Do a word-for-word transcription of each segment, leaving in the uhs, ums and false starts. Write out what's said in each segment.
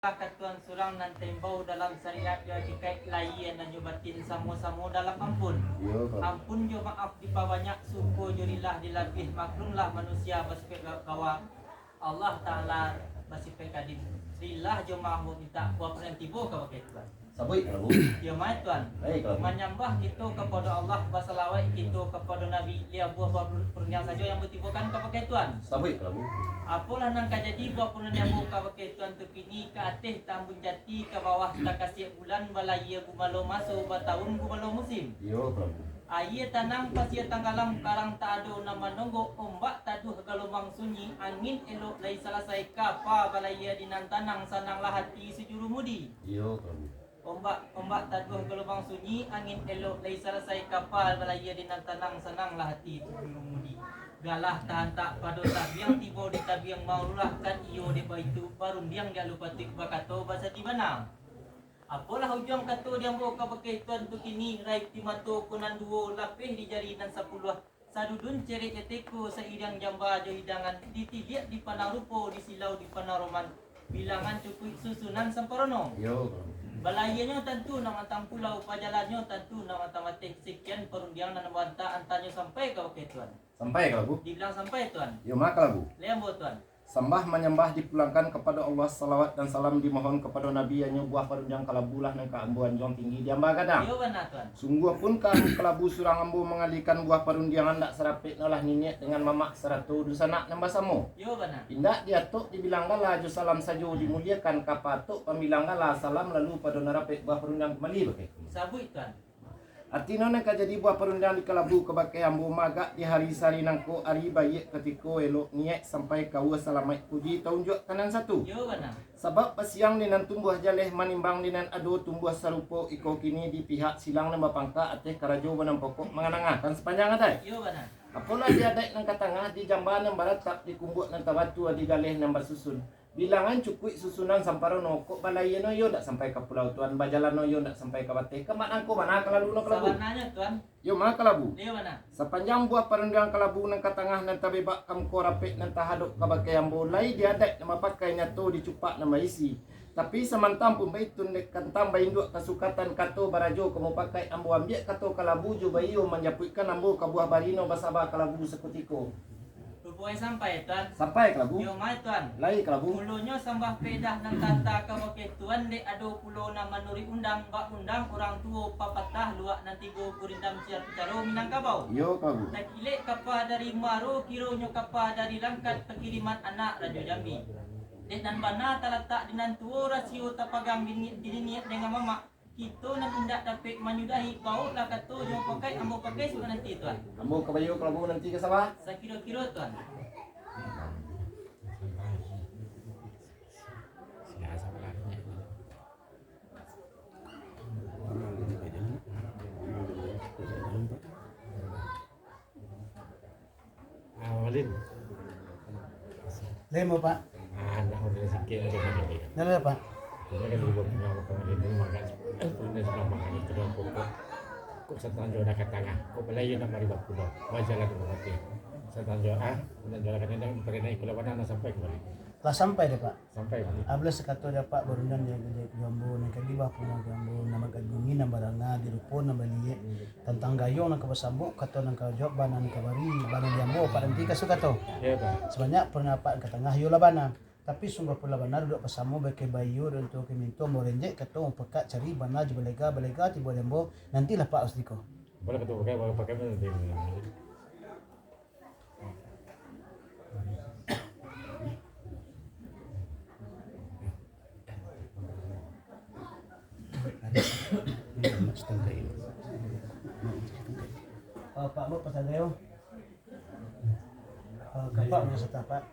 Katuan surang nan taimbau dalam syariat jo hakikaik, lahia nan jo batin samo-samo dalam ampun. Iyo, Pak. Ampun jo maaf dipabanyak, syukur jo lillah dilabiah, maklumlah manusia basipaik gawa. Allah Ta'ala basipaik kadim. Lillah jo maaf mintak, buah pun nan tibo kabake Tuan. Sabuik, Kalabu. Iyo, mai Tuan. Baik, Kalabu. Manyambah kito kapado Allah, basalawaik kito kapado Nabi, limo buah parundiang sajo nan batibokan kabake Tuan. Sabuik, Kalabu. Apolah nan ka jadi buah parundiang nan tibo kabake Tuan tu kini, ka ateh tambun jati, ka bawah takasiak bulan, balahia gumalo maso, batahun gumalo musim. Iyo, Kalabu. Aia tanang, pasia tanggalam, karang tak ado nan manonggok, ombak taduah galombang sunyi, angin elok lai salasai, kapa balahia di nan tanang, sananglah ati sujuru mudi. Iyo, Kalabu. Ombak, ombak taduah galombang sunyi, angin elok lai salasai, kapa balahia di nan tanang, sananglah ati sujuru mudi. Galah tahantak pado tabiang, tibo di tabiang maururahkan, iyo dek baitu, barundiang di alu patuik, bakato basadi bana. Apolah ujuang kato di ambo kabake Tuan tu kini, raik di mato ko nan duo, lapeh di jari nan sapuluah, sadudun cerek jo teko, sairiang jamba jo hidangan, ditiliak dipandang rupo, disilau dipandang roman, bilangan cukuik susunan samparono. Iyo. Balahianyo tantu nan matang pulau, bajalannyo tantu nan matang bateh, sekian parundiang nan ambo anta, antanyo sampai kabake Tuan. Sampai, Kalabu? Dibilang sampai, Tuan. Iyo, ma, Kalabu. Lai ambo, Tuan. Sambah manyambah dipulangkan kapado Allah, salawat dan salam dimohon kapado Nabi, hanyo buah parundiang Kalabu lah nan ka ambo anjuang tinggi diamba gadang. Iyo bana, Tuan. Sungguah pun ka Kalabu surang ambo mangalikan buah parundiangan, dak sarapek no lah niniak dengan mamak sarato dunsanak nan basamo. Iyo bana. Indak diatok dibilang gala, jo salam sajo dimuliakan, ka patok pambilang gala, salam lalu pado nan rapek, buah parundiang kumbali bakeh. Sabuik, Tuan. Artinyo nan ka jadi buah parundiang di Kalabu kabake ambo, magak di hari sahari nangko, ari baiak katiko elok, niaik sampai kaua salamaik, puji taunjuak ka nan satu. Iyo bana. Sabab basiang di nan tumbuah jaleh, manimbang di nan ado tumbuah sarupo, iko kini di pihak silang nan bapangka, ateh karajo banan pokok manganangakan sapanjang adaik. Iyo bana. Apolah di adaik nan ka tangah, di jamba nan baratap, di kumbuak nan tabatua, di galeh nan basusun. Bilangan cukuik susunan samparono, kok balahia no iyo ndak sampai ka pulau Tuan, bajalan no iyo ndak sampai ka bateh, ka mak nangko bana Kalabu no, Kalabu? Sabananyo, Tuan. Iyo ma, Kalabu. Iyo bana. Sapanjang buah parundiang Kalabu nan ka tangah, nan tabebak ka muko, rapek nan tahadok kabake ambo, lai di adaik nan bapakai, nyato di cupak nan baisi. Tapi samantang pun baitu, dek kantang bainduak kasukatan, kato barajo ka mupakaik, ambo ambiak kato Kalabu jo baiyo, manjapuikkan ambo ka buah barino, basaba Kalabu sakutiko. Ruponyo sampai, Tuan. Sampai, Kalabu. Iyo ma, Tuan. Lai, Kalabu. Mulonyo sambah paedah nan tata kabake Tuan, dek ado pulo nan manuruik undang, bak undang urang tuo, papatah luak nan tigo, gurindam siar picaro Minangkabau. Iyo, Kalabu. Takilek kapa dari Muaro, kironyo kapa dari Langkat, pakiriman anak Rajo Jambi. Dek nan bana talatak di nan tuo, rasio tapagang di ni-, di niniak dengan mamak. Kito nan indak dapek manyudahi, bawoklah kato jo pakai, ambo pakai sudah nanti, Tuan. Ambo ka baiyo Kalabu nanti ka saba. Sakiro-kiro, Tuan. Ah, Walin. Lemo, Pak. Ah, nak urus sikit aja tadi. Dah lah, Pak. Ini kan dulu punya apa kemarin ini, makan, eh, punya sudah makan itu dah pokok. Kok setanjo dah ke tengah, kok belayu nak mari bapulo. Wajar lah tu berarti. Setanjo, ah, setanjo lah kan ini, pergi naik pulau mana nak sampai kemari? Lah sampai dah, Pak. Sampai, Pak. Abelah sakato dek Apak barundiang jo, jo, jo ambo, nan ka dibah pulang jo ambo, nan bagak bunyi, nan baranga, di rupo, nan baliek, tantang gayuang nan ka basambok, kato nan ka jawab, bana nan ka bari, bana di ambo, Apak nanti ka sukato. Iyo, Pak. Sabanyak parundiang Apak nan ka tangah, iyolah bana. Tapi sungguah pulo bana, duduak basamo, bakeh baiyo, dan tuo ka minto, ambo renjek, kato, ambo pekak, cari, bana, jo balega, balega, tibo di ambo, nantilah Apak sakutiko. Boleh kato pakai, pakai, pakai, nanti. Ah, Pak, Pak, pasal dia. Ah, kapak punya setapak.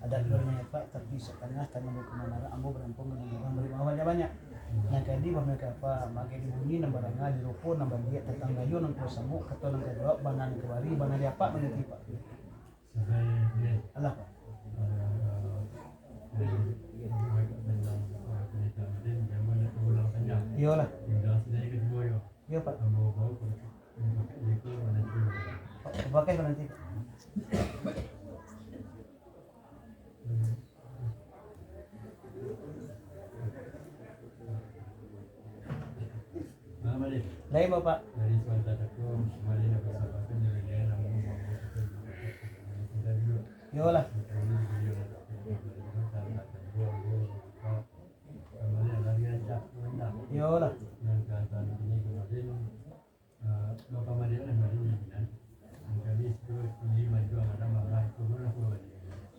Adat dulu punya, Pak, tapi setengah tanah bukan manara, ambo berampung dengan orang beri mahal banyak. Nan ka di, bah, mereka apa, makai di bunyi, nan baranga, di rupo, nan baliek, tantang gayuang, nan ka basambok, kato nan ka jawab, bana nan ka bari, bana di Apak mananti, Pak. Alah, Pak. Iyolah. Iyo, Pak. Pakai nanti. Lain, Bapak? Iyolah. Iyolah.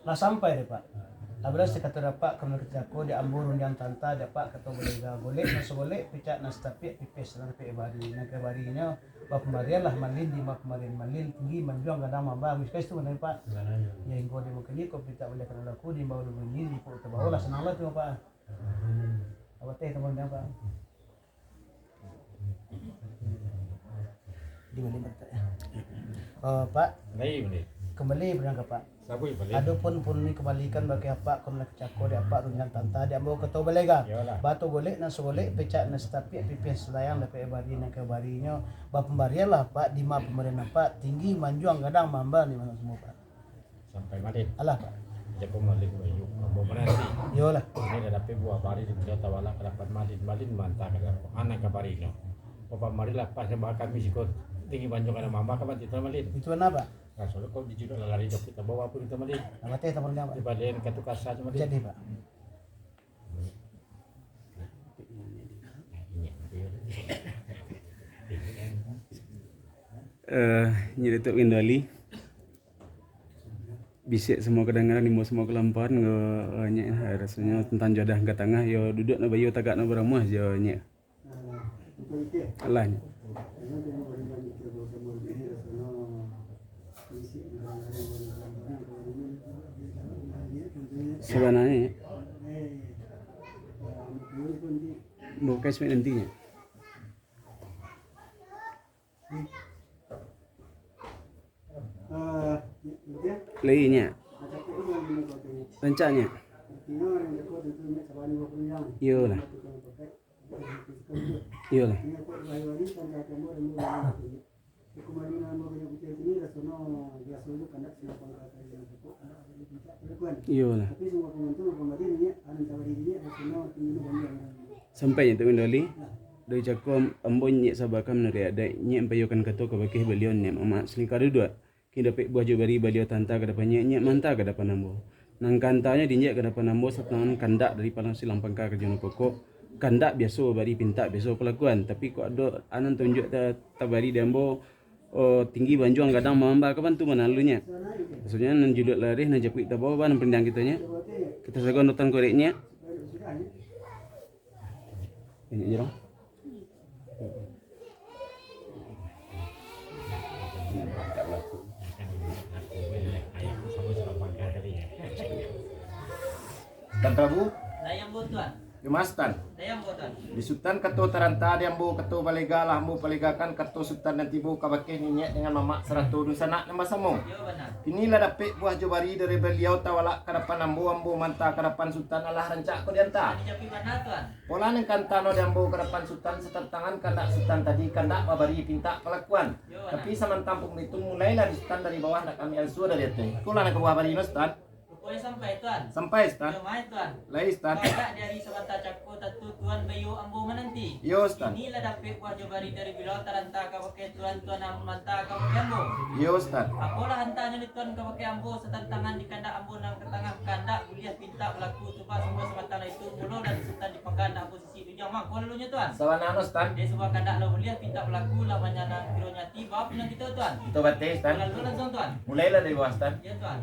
Lah sampai dek Pak. Abilah sakato dek Apak, kami kecako di ambo rundiang tanta dek Apak, kato balega, golek nan sagolek, picak nan satapiak, pipih nan tapiak bari, nan ka barinyo bapambarian lah, malin di bapambarian, malin tinggi manjuang gadang mamba, miskin itu mana Pak? Ya, inggo di mungkin ko picak boleh kana laku di bawah dulu ini, di pok tabawah lah, sanang lah tu Pak. Awak teh teman Pak. Di mana, Pak? Eh, Pak, kembali berangkat, Pak. Adopun pun ni kembalikan bagi Apak, kau nak cako di Apak, rundiang tanta di ambo kato balega. Iyolah. Batu golek nan sagolek, picak nan satapiak, pipih selayang, dapek bari nan ka barinyo. Bapambarian lah, Pak, di ma pambarian Apak, tinggi manjuang gadang mamba ni, mana semua, Pak. Sampai malin. Alah, Pak. Jago malin bayu, ambo mananti. Iyolah. Ini dah dapek buah bari di baliau tawalak ka dapan malin, malin manta ka dapan anak ka barinyo. Bapak marilah pas nyo bakami siko tinggi manjuang gadang mamba ka banti tuan malin. Itu kenapa? Nah, soalnya kau dijuluk lah lari dapik tabawa pun kita malin. Nah, bateh tamunya, Pak. Di balian katu kasa tu malin. Jadi, Pak. Eh, Nyi Datuk Gendali. Bisiak semua kedengaran, imbau semua kelamparan, eh, Nyek, eh, rasonyo tentang jodoh ka tangah, yo duduak no bayu, tagak no baramuah jo, Nyek. Alah, Nyek. Sabananyo, Nyek, bukan sampai nanti, Nyek. Lai, Nyek. Rancak, Nyek. Iyolah. Iyolah. Iyolah. Sampai Nyek tu Gendali. Dari cako ambo Nyek sabakan manuruik adaik, Nyek ampaiyokan kato kabake baliau, Nyek Mamak Salingka duduak. Kini dapek buah jo bari baliau tanta ka dapan Nyek, Nyek manta ka dapan ambo. Nan kantanyo di Nyek ka dapan ambo satangan kandak dari palang silang pangka ka jono pokok, kandak biaso bari pintak biaso palakuan, tapi kok ado anan tunjuak ta-, tabari di ambo, oh, tinggi manjuang gadang mamba ka bantu manalunyo. Maksudnyo nan juluak larih, nan japuik tabao, ba nan pandiang kito Nyek. Kito sagon rotan korek Nyek. Banyak je, Bang. Tuan Prabu? Dayang Botuan. Yo, Mas Tan. Dayang Botuan. Di Sutan kato taranta, di ambo kato balega, lah ambo palegakan kato Sutan nan tibo kabake niniak dengan mamak sarato dunsanak nan basamo. Yo, bana. Kini lah dapek buah jo bari dari baliau tawalak ka dapan ambo, ambo manta ka dapan Sutan, alah rancak ko dianta. Dijapuik bana, Tuan. Pola nan kanta no di ambo ka dapan Sutan, satantangan kandak Sutan tadi, kandak babari pintak palakuan. Yo, bana. Tapi samantang pun baitu, mulailah di Sutan dari bawah, nak kami ansua dari ateh. Ikolah nan ka buah bari no, Sutan. Ruponyo sampai, Tuan. Sampai, Sutan. Yo, mai, Tuan. Lai, Sutan. Bagak di ari sabanta cako, tantu Tuan baiyo ambo mananti. Yo, Sutan. Inilah dapek buah jo bari dari baliau taranta kabake Tuan, Tuan manta kabake ambo. Yo, Sutan. Apolah antanyo di Tuan kabake ambo, satantangan di kandak ambo nan ka tangah, kandak buliah pintak balaku, cubo sungguah sabatang itu, mulo dari Sutan dipangka, ndak ambo sisik tunjuang mangko lalunyo, Tuan. Sabana no, Sutan. Dek sabab kandak lah buliah pintak balaku, lah banyak nan kironyo ati, baa pinang kito, Tuan. Kito bateh, Sutan. Lalu langsuang, Tuan. Mulailah dari bawah, Sutan. Yo, Tuan.